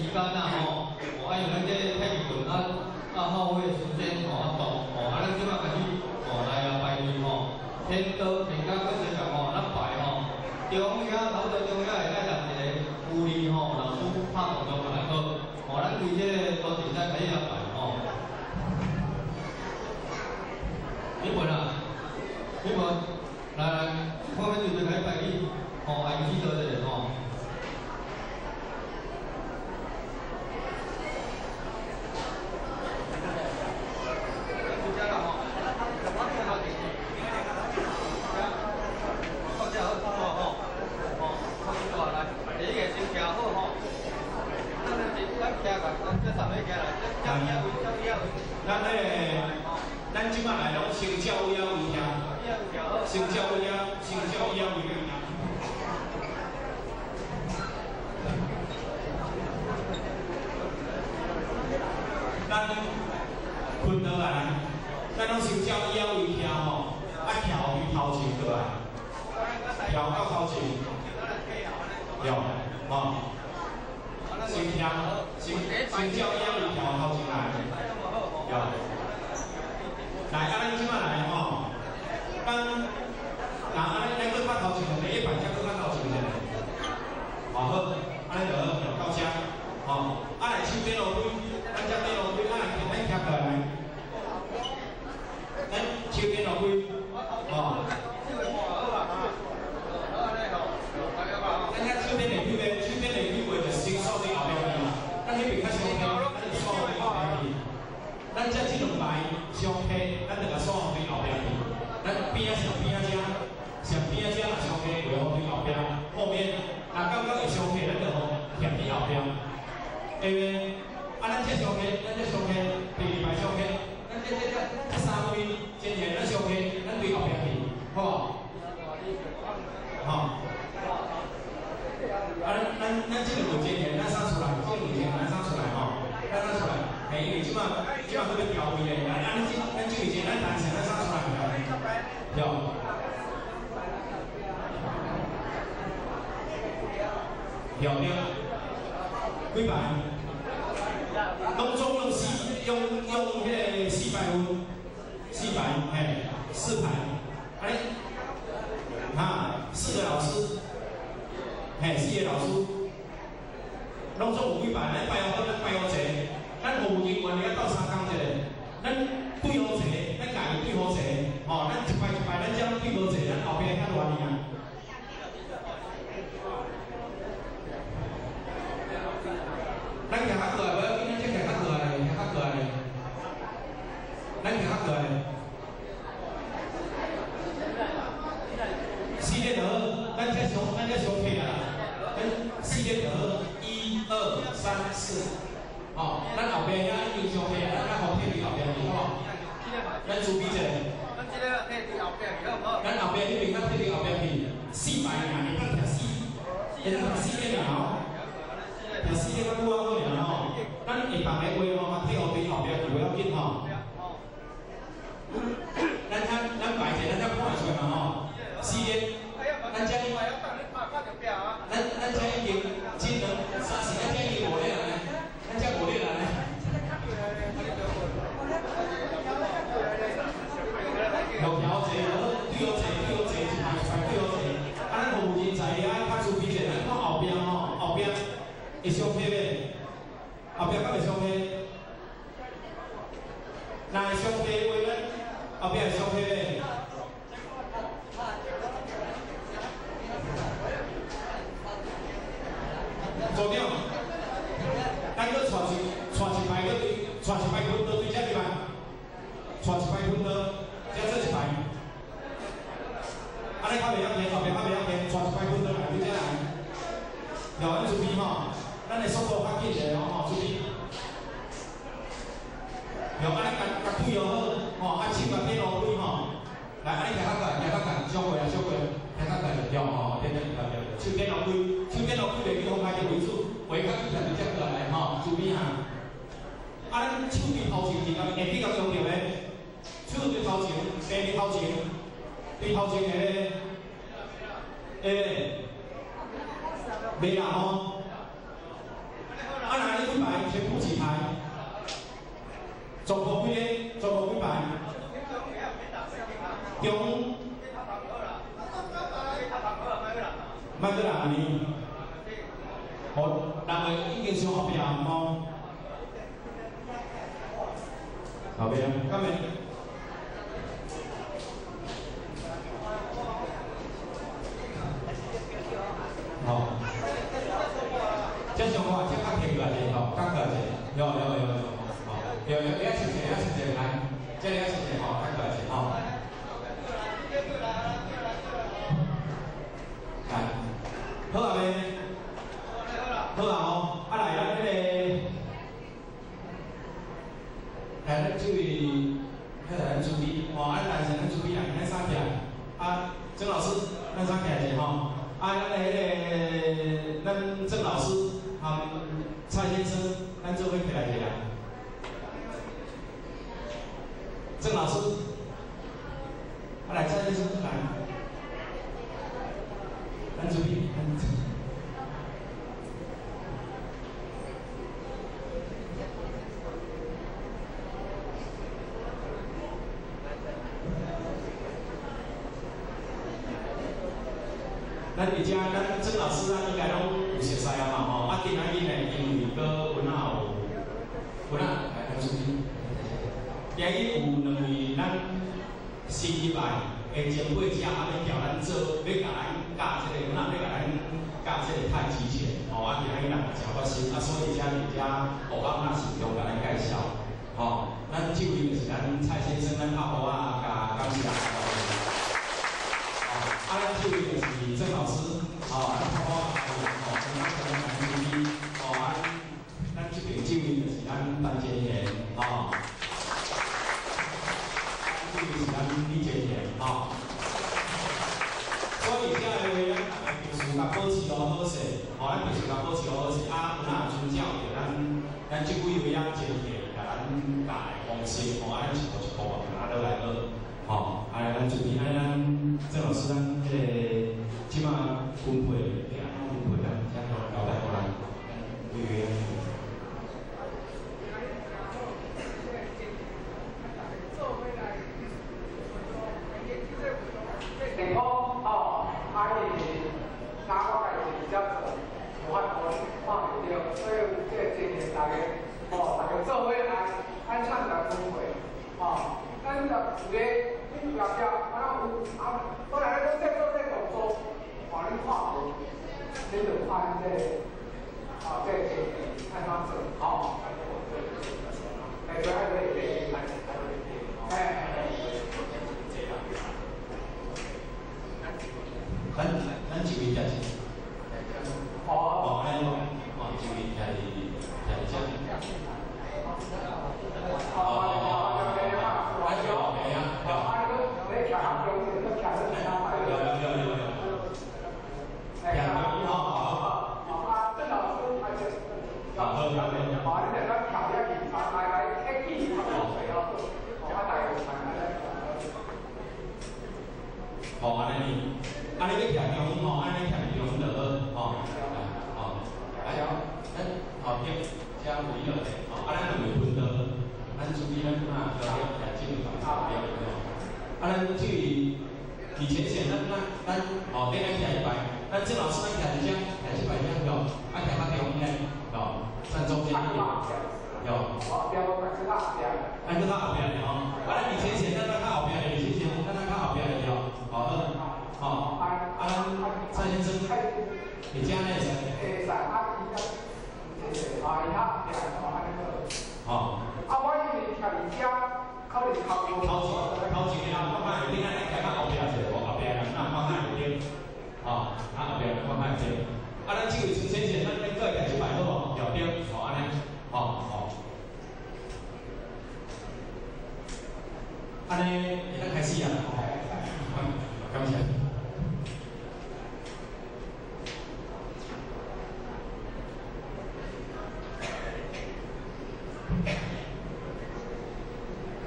時間啦吼，哦，啊，因為咱這太極拳啊啊耗費時間吼啊長吼，啊，咱這擺開始吼來啊排隊吼，天道天甲國際上吼，咱排吼，中央頭頭中央會愛人一個護理吼老師拍動作來好，吼，咱對這個多競賽開始來排吼。你問啊，你問，來來，看欲對對開始排起，吼，愛指導一下吼。咱彼個，咱這擺來攏先照位仔位徛，先照位仔，先照位仔位徛。咱困倒來，咱攏先照位仔位徛吼，啊徛予頭前過來，徛到頭前，對，吼，先徛，先先照位仔位徛頭前來。對，來，啊，咱這擺來吼，咱，那按呢，咱閣較頭前，第一排才閣較頭前一下，好，好，按呢就好，到這，吼，啊來手頂落開，咱這頂落開，啊來，咱徛過來，咱手頂落開，吼，咱遐手頂落開咧，手頂落開話就先掃佇後壁去嘛，咱彼邊較傷低，咱就掃佇後壁去。咱這這兩排相貼，咱就共掃對後壁去。咱邊仔上邊仔遮，上邊仔遮若相貼，就予對後壁。後面若感覺會相貼，咱就予徛佇後壁。下面啊，咱這相貼，咱這相貼，第二排相貼，咱這這這這三位前前咱相貼，咱對後壁去，好無？吼。啊，咱咱這兩位前前，咱掃出來，這兩位前咱掃出來吼，咱掃出來。嘿，因為這擺這擺閣欲調位咧，啊，咱這咱這位前咱單線咱掃出來，對。對對，幾排？攏總用四用用彼個四排分，四排嘿，四排，按呢，哈，四個老師，嘿，四個老師，攏總有幾排？咱排好，咱排好齊。咱服務人員咧鬥相共一下，咱對好齊，咱家己對好齊，吼，咱一排一排，咱這樣對好齊，咱後壁較亂爾。咱徛較過來，無要緊，咱這徛較過來，徛較過來，咱徛較過來。四點就好，咱這上，咱這上客啊，咱四點就好，一二三四。吼，咱後壁遐已經相客啊，咱較予退佇後壁去，好無？咱準備一下。咱後壁彼邊較退佇後壁去，四排爾，會當徛四，會當徛四個爾吼，徛四個較久仔好爾吼。咱下放的話吼，較退予佇後壁去，無要緊吼。咱遐咱排者，咱遮看會出來嘛吼。四個，咱遮咱咱遮已經一兩三四，咱遮已經五個人咧。咱遮五個人咧。有調坐，對好坐，對好坐，一排一排對好坐。啊，咱服務人才愛較注意者，咱看後壁吼，後壁會相貼袂？後壁敢會相貼？若會相貼話，咱後壁會相貼袂？組長，咱閣帶一帶一排閣對，帶一排拳刀對遮入來，帶一排拳刀，遮做一排。按呢較袂曉聽，後壁較袂曉聽，帶一排拳刀來對遮來。有咱注意吼，咱的速度較緊者哦，吼，注意。有按呢共共對好，吼，啊手共底落開吼，來按呢徛較過，徛較過，小過啊，小過，徛較過就對吼，對對對對，手頂落開，手頂落開袂去予歹個位置，話較緊徛佇遮過來吼，注意哈。啊，咱手對頭前是共下比較強調咧，手對頭前，下對頭前，對頭前會咧，會咧，袂啦吼。啊，若你人呢？哦，人个已经上後壁吼。後壁，敢會？吼，這上看，這較客過來者吼，較過來者，有有有有，吼，有有，遐翕者，遐翕者來，這裡遐翕者吼，較過來者吼。來，好啊未？好啊吼，啊來咱彼個，來咱這位，遐來咱助理，吼，啊來是咱助理來，咱三徛，啊，曾老師，咱三徛者吼。啊，咱的彼個，咱鄭老師和蔡先生，咱做伙起來者啊。鄭老師，啊來，蔡先生來，咱助理，咱伫遮，咱曾老師咱應該攏有熟似啊嘛吼。啊，今仔日呢，因為閣有哪有，有哪來來注意。今日有兩位咱新入來的前輩者，啊，欲共咱做，欲共咱教這個，有哪欲共咱教這個太極拳，吼啊，今仔日人嘛誠發心，啊，所以遮佇遮胡阿媽慎重共咱介紹，吼。咱這位就是咱蔡先生，咱阿婆啊，共感謝。啊，咱這位就是鄭老師，吼，咱พ่吼，咱咱咱吼，啊，咱這邊這位就是咱陳前賢，吼，這位是咱李前賢，吼。所以這个話，咱逐家平時共保持落好勢，吼，咱平時共保持落好勢，啊，有哪遵照著咱這幾位啊前賢共咱教的方式，吼，啊，咱一步一步啊，落來學，吼，啊，咱這邊啊，咱鄭老師，咱彼個這馬分配，欲按怎分配，咱請交代予咱，委員。健康吼，啊伊哪我家己伫遮做，無法度看袂著，所以這個情形大家吼，大家做伙來按怎來分配吼？咱就有個恁有後壁啊，有啊，本來咧講這做這動作，吼，恁看無，恁就看這個，啊，這個情形按怎做，吼。哎，對，對，對，哎。咱一位徛者。哦，安尼哦，一位徛伫徛伫遮。哦哦哦，啊，对，嘿啊，对。有有有有有。徛中间吼，好。好，好，好。好，按呢，按呢欲徛中间吼，按呢徛中间就好，吼，吼，来，咱后壁遮位落咧，吼，啊，咱兩位分道，咱注意咱啊，徛正對，啊，咱這位李前賢，咱吼，恁愛徛一排，咱鄭老師咱徛佇遮，徛這排遮，對，啊，徛較中間，對，站中間一點，對。咱閣較後壁咧吼，啊，咱李前賢，咱較後壁咧，李前賢，咱較後壁咧，對，好，吼，啊，咱蔡先生，佇遮呢會使。會使，啊，伊較，啊，伊較後壁，吼，按呢好。吼。啊，我因為徛佇遮，可能頭頭前頭前的人看較會頂，咱徛較後壁者，無後壁人咱看較會頂，吼，啊後壁人看較會頂。啊，咱這位孫先生，咱咱過來徛這排好無？對對，吼，按呢，吼吼。按呢，會當開始啊！感謝。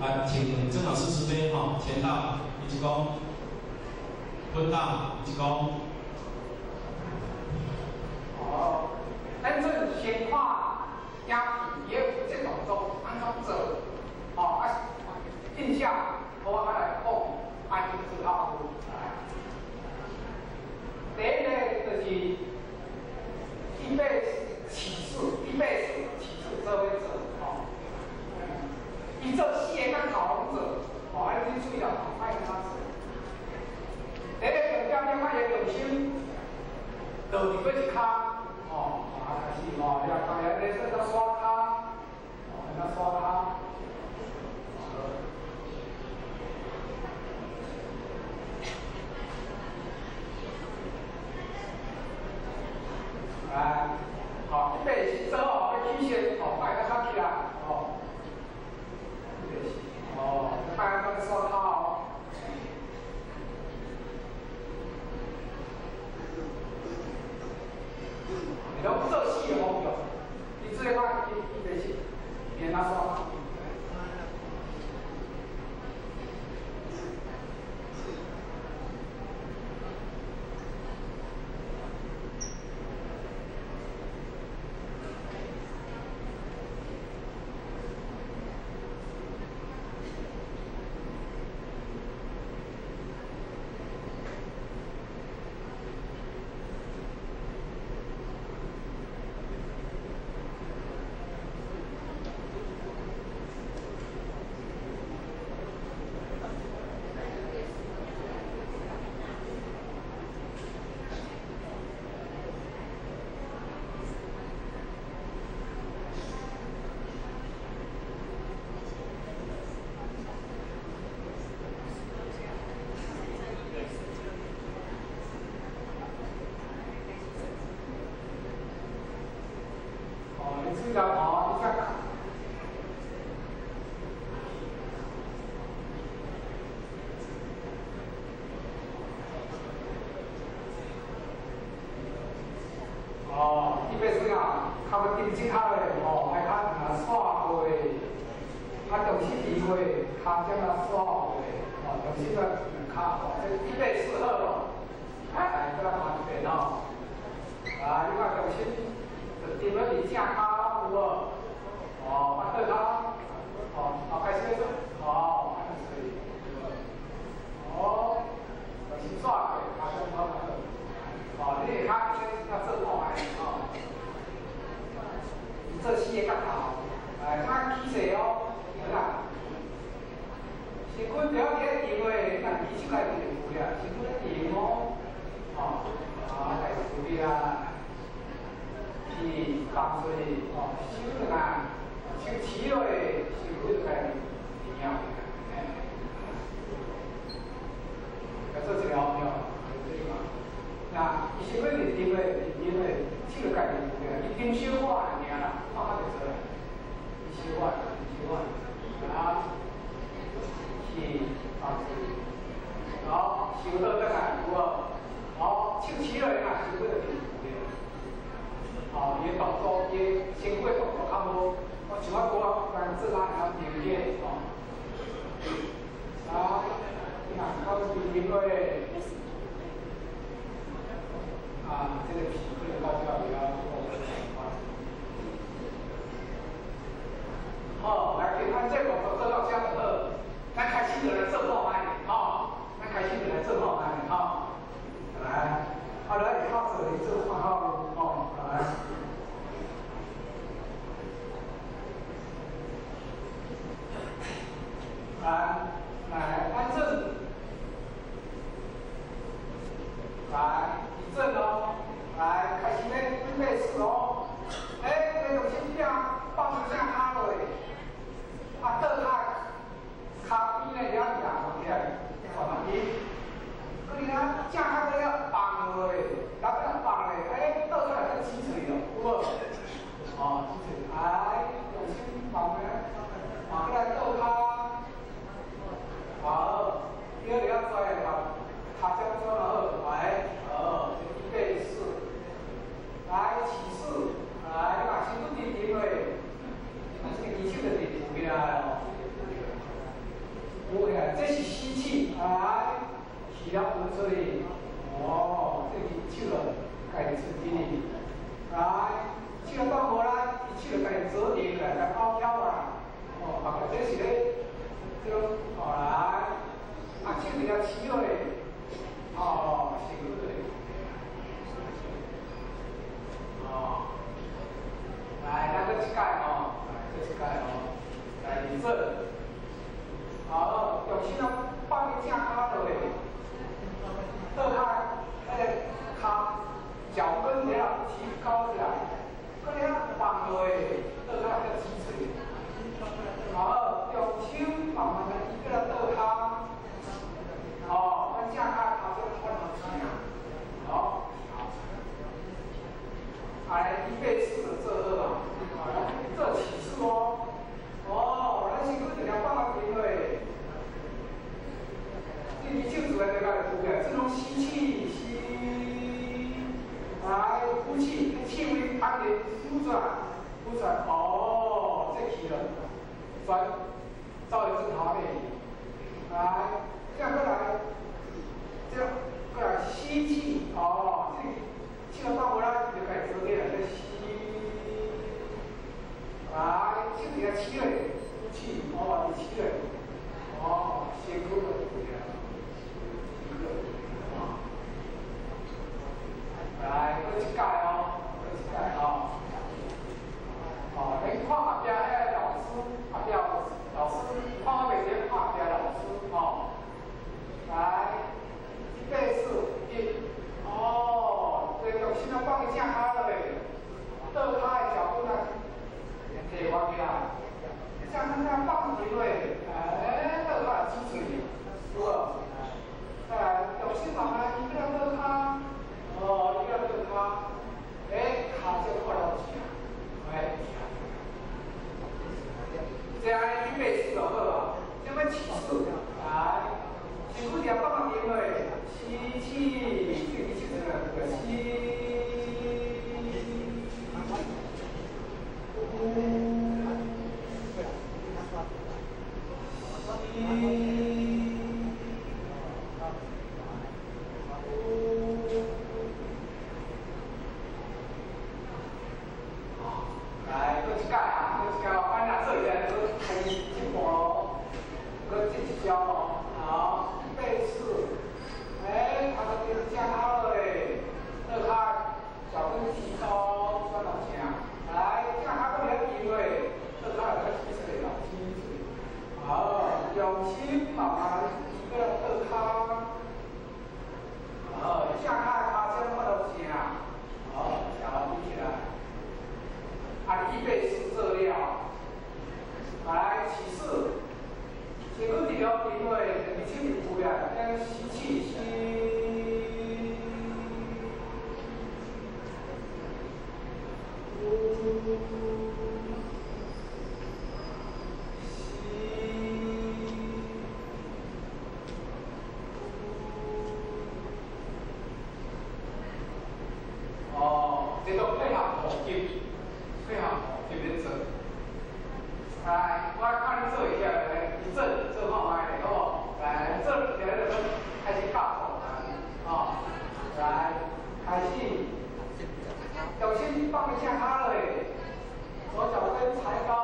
啊，請鄭老師慈悲吼，前道一鞠躬，分道一鞠躬。哦，咱這先看影片，伊有這動作按怎做，吼啊，印象我愛來講，按怎做較好。第一個就是尾一跤，吼，啊開始吼，你啊看下咧，這個刷跤，哦，這個刷跤。來，好，預備起走哦，要起身，哦，擺較較起來，哦，預備起，哦，擺較刷跤哦。你攏做四個方向，你做看，伊伊就是連啊刷。你知哦，你才。哦，伊要说啊，較要定這跤的吼，愛較若刷過，啊，重新提過，跤掌啊刷過，哦，重新啊兩跤，哦，這預備四好咯。來，再來看一遍哦。啊，你看重新就定了佇正跤。有無？哦，啊，倒跤，哦，哦，開始做，哦，按呢水，哦，就是刷過，跤掌好好，哦，你下跤先要做看覓，哦，做四個角頭，來，這起勢哦，好啦，身軀不要伫咧搖的，你若舉手來就會有啊，身軀咧搖哦，哦，啊，來處理啊。去放出去，哦，手轉來，手起落去，身軀就家己定了，嘿。來做一個後跳，這個嘛。那伊身軀是沉的，是沉的，手就家己有的，伊沉小可爾啦，看較袂做。伊小可，小可，啊，去放出去，好，手倒轉來，有無？好，手起落去，身軀就定。哦，伊的動作，伊的身軀的動作較無，我像我拄仔來做哪會曉明顯哦。啊，你若到邊過，啊，這個皮可能到這比較好，來，今咱這個動作做到這就好，咱開始就來做看覓，吼，咱開始就來做看覓，吼，來，啊來，較做來做看好，吼，來。來，來，安正，來，立正哦，來，開始咧，準備試哦。哎，你用身正放正跤落，啊，倒跤，跤邊咧了掠起來，放落去。佮你啊，正跤閣了放落，然後放咧，哎，倒出來才起喙哦，有無？哦，起喙，來，用身放咧，放起來倒跤。好，第二個要拽把跤掌抓好，來，好，預備四，來起勢，來，你把身軀直直落，啊，這個舉手就直直起來哦，扶起來，這是吸氣，來，氣了呼出去，哦，這個手就家己出去，來，手到無啦，伊手就家己折疊起來，來拋飄啦，哦，啊，這是咧。這種哦來，啊手佇遐起落，哦，身軀就會哦，來，咱閣一擺吼，來，閣一擺吼，來立正，好，重心啊放佇正跤落，倒跤，彼個跤腳跟佇遐转走去转头面去。来，这样过来，这样过来吸气，哦，这个气放无啦，就开始做起来，吸，来，手伫遐起来，呼气，哦，起来，哦，身躯就对啊，身躯，哦，来，阁一摆哦，阁一摆哦，哦，恁看后壁彼个老师，后壁老师看我袂记，看后壁老师，哦，来，一八四一，哦，这重心啊放伫正跤落，倒跤的脚骨啊，提悬起来，正跤放停落，哎，倒跤起喙，有无？再来，重心慢慢移过来倒跤，哦，移过来倒跤，哎，跤掌看落正，哎，这样预备式就好啊，这要起势，来，身躯伫遐放停落，吸气，这个气出来，这个吸，呼，吸，呼。来，阁一摆啊，阁一摆，咱若做起来，阁开始进步咯，阁进一招咯。好，预备式，哎，头壳顶正好咧，倒跤脚跟提高，转到正，来，正跤阁较低落，倒跤会较起出来啦，起出来。好，重心慢慢移过来倒跤，好，正跤跤掌看到正，好，脚提起来。啊，预备式做了，来起势，身躯伫了平落，两只手伫扶啊，咱吸气吸，呼，吸，哦，这都配合呼吸。配合呼吸咧做，来，我看你做会起来，你做做看觅咧，好无？来，做起来就开始教步哦，来，开始，重心放伫正跤落，左脚跟抬高，